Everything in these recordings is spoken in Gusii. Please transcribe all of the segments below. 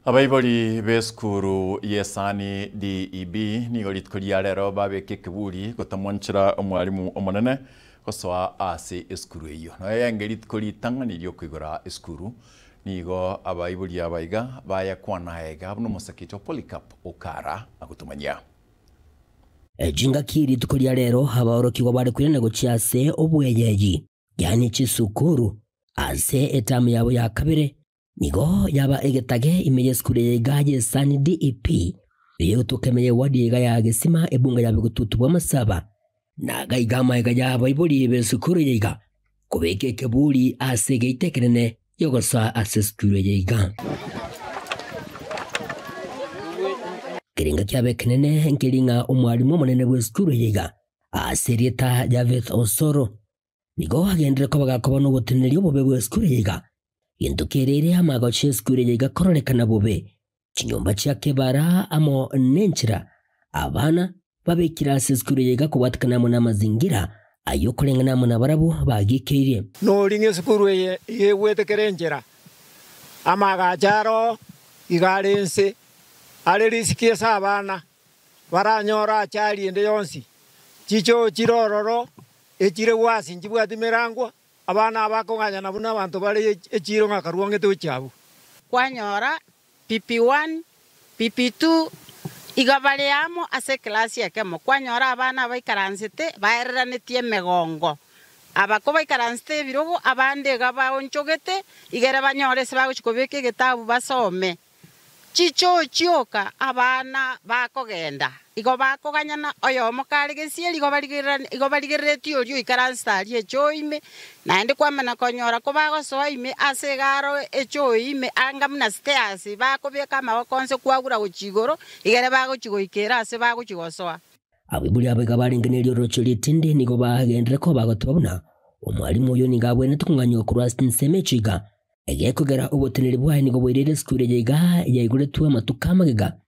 Abaibori b'esukuru y'Esani DEB nigo rituko ria rero babeka ekeburi gotamwanchera omwalimu omonene gosoa ase esukuru eyio. Nonya yenge rituko ritang'ani riokoigora esukuru, nigo abaibori aba iga bayakwana aye buna omosakiti o Polycarp Okara agotomanyia. Chingaki rituko ria rero abaorokigwa bare koirana gochia ase obweyeyi, yaani chisukuru, ase etamu yabo ya kabere, Nigo yaba egetage ime y'esukuru eye iga y'Esani DEP, eye egotoka ime y'ewadi iga ya Gesima ebunga ya Bigututu bw'Amasaba, na gaiga amaega y'abaibori b'esukuru eye iga kobeka ekeburi ase egeita ekenene y'ogosoa ase esukuru eye iga. Ekerengo kiabo ekenene nkeri ng'a omwalimu omonene bw'esukuru eye iga ase erieta Javeth Osoro Nigo agenderere koba gakoba noboteneneri obobe bw'esukuru eye iga. Gento kerere amagocho y'esukuru eye iga kororekana bobe, chinyomba chia kebara amo nenchera abana babekire ase esukuru eye iga kobwatekana amo namazingira ay'okoreng'ana amo nabarabwo bagiikeirie. Nori ng'a esukuru eye iga egwete kera enchera, amagacho aro iga are inse, are risiki ase abana baranyore achari ende yonsi, chichoo chire ororo Echire gwasi nchibwati merangwa, abana aba bakong'anyana buna abanto bare echiiro ng'a karwang'ete gochia abwo. Kwanyora PP1, PP2 iga bare amo ase ekelasi ekemo. Kwanyora abana abaikaransete baereranetie emegongo. Aba kobaikaransete ebirogo, abande iga baonchogete, igere banyore ase bagochia kobeka egetabu basome. Chichoo chioka abana bakogenda, igo bakoganyana, oyomo kare gesieri igo barigererani igo barigereretie oria oikaransete aria echoo ime, naende kwamana konyora kobagosoa ime ase egaro echoo ime anga buna stairs bakobeka amaboko onsi kwagura gochia igoro, igere bagochia goika ere ase bagochia gosoa. Abaibori abo iga barenge neriorochio ritindi nigo bagenderere koba bagoteba buna omwalimu oyio nigo abwenerete kong'anyigwa korwa ase chinsemo echio iga. Egekogera oboteneneri bwaye nigo boireire esukuru eye iga yaigoretwe amatuko amagega,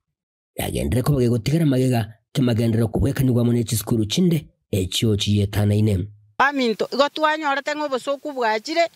yagenderere koba gegotigara magega kemagenderero kobwekanigwa amo ne chisukuru chinde echio chiyetanaine. Baminto, igo twanyorete ng'a obosooku bwachire,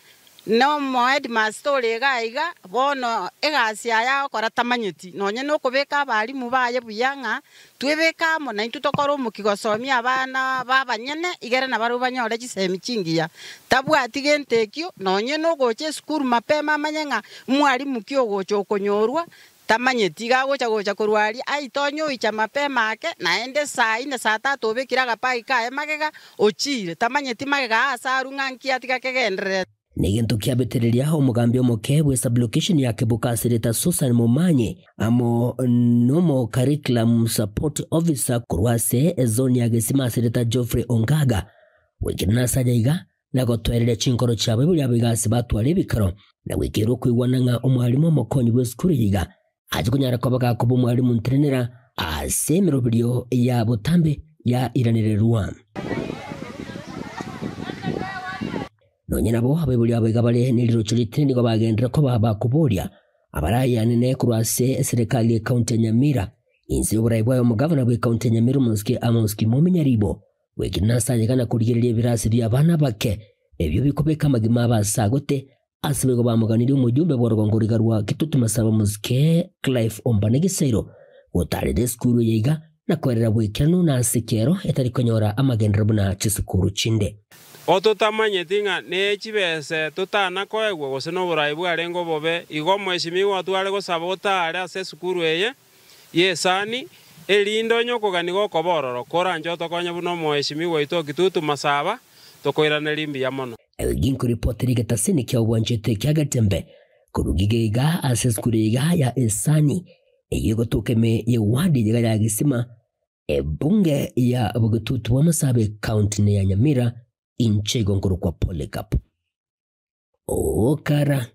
na omoheadmaster ore iga aiga, bono egasi yaye agokora tamanyeti, nonye nokobeka abalimu baye buya ng'a Twebeke amo naintwe tokore omokia gosomia abana b'abanyene, igere nabarabwo banyore chisemi chingiya. Tabwati gento ekio, nonye nogocha esukuru mapema amanye ng'a mwalimu ki ogocha okonyorwa, tamanyeti. Iga agocha gocha korwa aria, aite onye oicha mapema ake, naende saa ine saa tatu obekire agapagi kaye magega, ochiire. Tamanyeti magega aase arwe ng'a nki atiga kegendererete. Negento kiabetereria omogambi omoke bwe sublocation ya Kebuka Senator Susan Momanyi amo nomo Curriculum Support Officer korwa ase ezone ya Gesima Senator Geoffrey Ongaga goikera nase aya iga na gotoereria chinkoro chiabo ibori abo iga ase batware ebikaro na goikerwa okoigwana ng'a omwalimu omokonyi bw'esukuru eye iga ache konyara koba gakoba omwalimu ntenenera ase emeroberio ya botambe ya iranererwa. Nonya nabo abaibori abo iga bare ne rirocho ritindi nigo bagenderera koba bakoboria abarayanene korwa ase eserekari y'ecounty ya Nyamira inse y'oborai bwaye omogavana bw'ecounty ya Nyamira omosike Amos Kimomi Nyaribo goikera nase ayega na korigereria ebirasi bi'abana abake ebio bikobeka amagima abo ase agote ase boigo bamoganirie omojumbe bw'orogongo riga rwa Kitutu Masaba omosike Clive Ombane Gisairo gotarera esukuru eye iga na koerera boikeranu na ase kero etari konyora amagenderero buna chisukuru chinde. Ototamanyeti ng'a ne chibese totana koegwa gose noborai bwarenge obobe, igo omweshimiwa otware gosaba otaare ase esukuru eye y'esani, erinde onye okogania gokoba ororo, koranche otokonye buna omoeshimiwa oito o Kitutu Masaba, tokoiranerie mbuya mono. Erio ginkoripotera egetasini kia obwanchete kia Getembe korwa giga iga ase esukuru eye iga ya esani, eyio egotoka ime y'ewadi eye iga ya Gesima, Ebunge ya bogetutu bw'amasabe ekaunti ne ya Nyamira, inche igo nkorokwa Polycarp Okara.